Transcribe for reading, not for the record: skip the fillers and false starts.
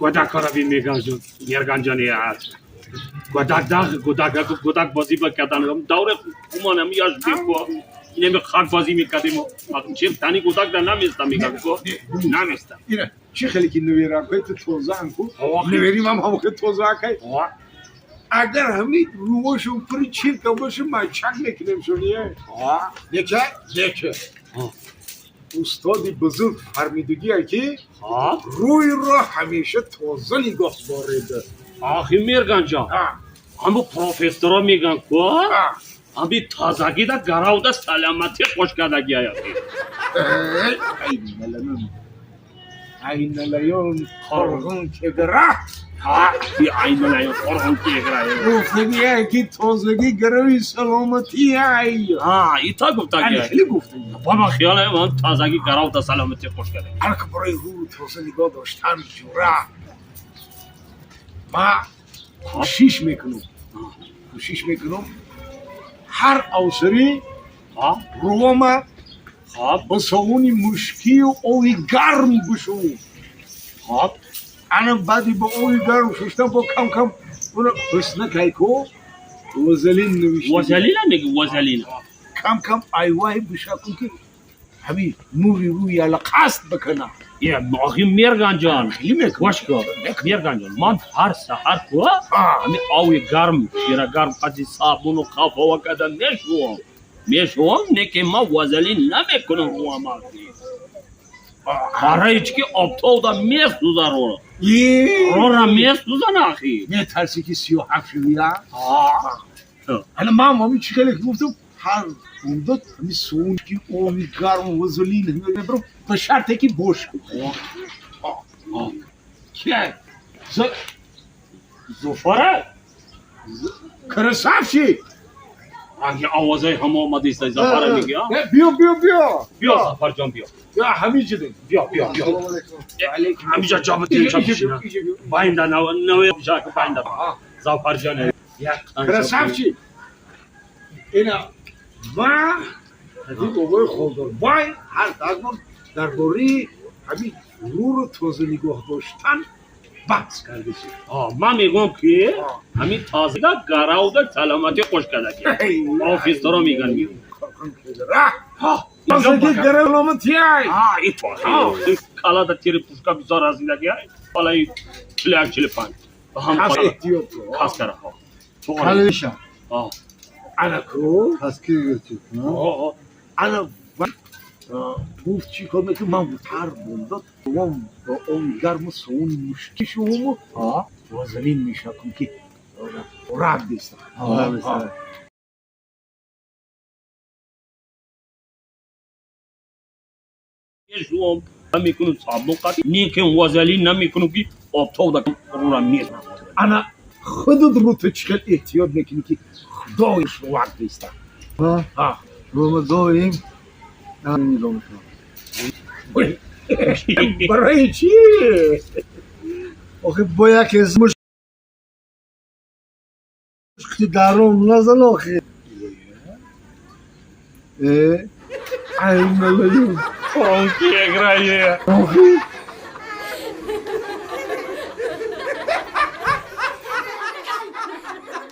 Гӯдакара бин, Меганҷон, Мерганҷон, гӯдак даг гӯдак гӯдак бозӣ бикардан давре хуманам яш беко инами хак бозӣ мекардем. Чим тани гӯдак да наместа, мегам ко наместа. Ина чӣ хеле ки нуверакҳои ту тозаан ку, нуверим ҳам ҳамохел тоза акай. Агар ҳамин рӯҳошон пури чирка боша, майчак мекунем шония. Неча неча, устоди бузург фармидагие ки рӯйро ҳамеша тоза нигоҳ доред. Ахи, Мерганҷон, ҳаму профессоро меган ку, ҳами тозагида гаравда саломатӣ хуш кардагия. Айналаён қорғон кедра. Айналаён қорғон кедра. Гуфтагие ки тозагӣ гарави саломатӣ ай. Ита гуфтагия? Хеле гуфтагӣ. Баба, хиёле ман тозагӣ гаравда саломатӣ хуш кардаги. Ҳар барои рӯ тоза нигоҳ доштан, ҷура, ма кӯшиш мекунам, кӯшиш мекунам ҳар авсарӣ рӯома ба совуни мушкию оби гарм бишӯм. Ана баъди ба оби гарм шуштан бо кам кам уна ҳусна кайко вазалин навишта. Вазалина меги, вазалина. Кам кам айвай бишакун ки ҳамин нури рӯи яла қасд бикана. Охи, Мерганҷон, гӯш кун, Мерганҷон, ман ҳар саҳар ку ҳамин ови гарм, шира гарм қади собуну қафова карда мешӯам, мешӯам, не ки ман вазалин намекунам рӯама, барои чӣ ки обтовда месӯза, рӯро, рӯра месӯзан, ахи. Метарсӣ ки сиёҳак шавия. Ана ман ҳамин чӣ хеле ки гуфтам, ҳар умдод ҳамин совун ки оби гарму вазалин мебарам, ба шарте ки бош. Зуфара. Красавчик. Ранги овозаи ҳама омадиста, Зафара меги. Биё, биё, биё. Биё, Зафарҷон, биё. Биё, ҳамин ҷида. Биё, биё, биё, ҳамиҷа ҷо битин, бишина байнда наве байнда, Зафарҷон. Красавчик, ина ма ҳамин бобои Холдорбай ҳар дагмон дар бораи ҳамин рӯро тоза нигоҳ доштан баҳс кардашем. Ман мегӯям ки ҳамин тозага гаравда саломатӣ хуш кардаги, профессоро меган. Тозагӣ гарав саломатӣ ай. Калада тири пушка бисёр разидаги, балаи 41, 45. Кас кара. Калиша. Ана ку. Таскир гирифтед. Ана гуфт, чӣ кор мекунӣ? Ман гуфт, ҳар бомдод вам ба оби гарму совуни мушки шувуму вазалин мешакум ки раг беста. Шувам мекунам сабун қати, некем вазалин намекунам ки обтовда рура мезанам. Ана худат рӯ ту чӣ хел эҳтиёт мекунӣ ки худои шувак беста. Рӯма доим нигоҳ мекунам. Барои чӣ? Охи, бо яке мушти даром назан, охи. Айналаю. Фронки играе. Охи.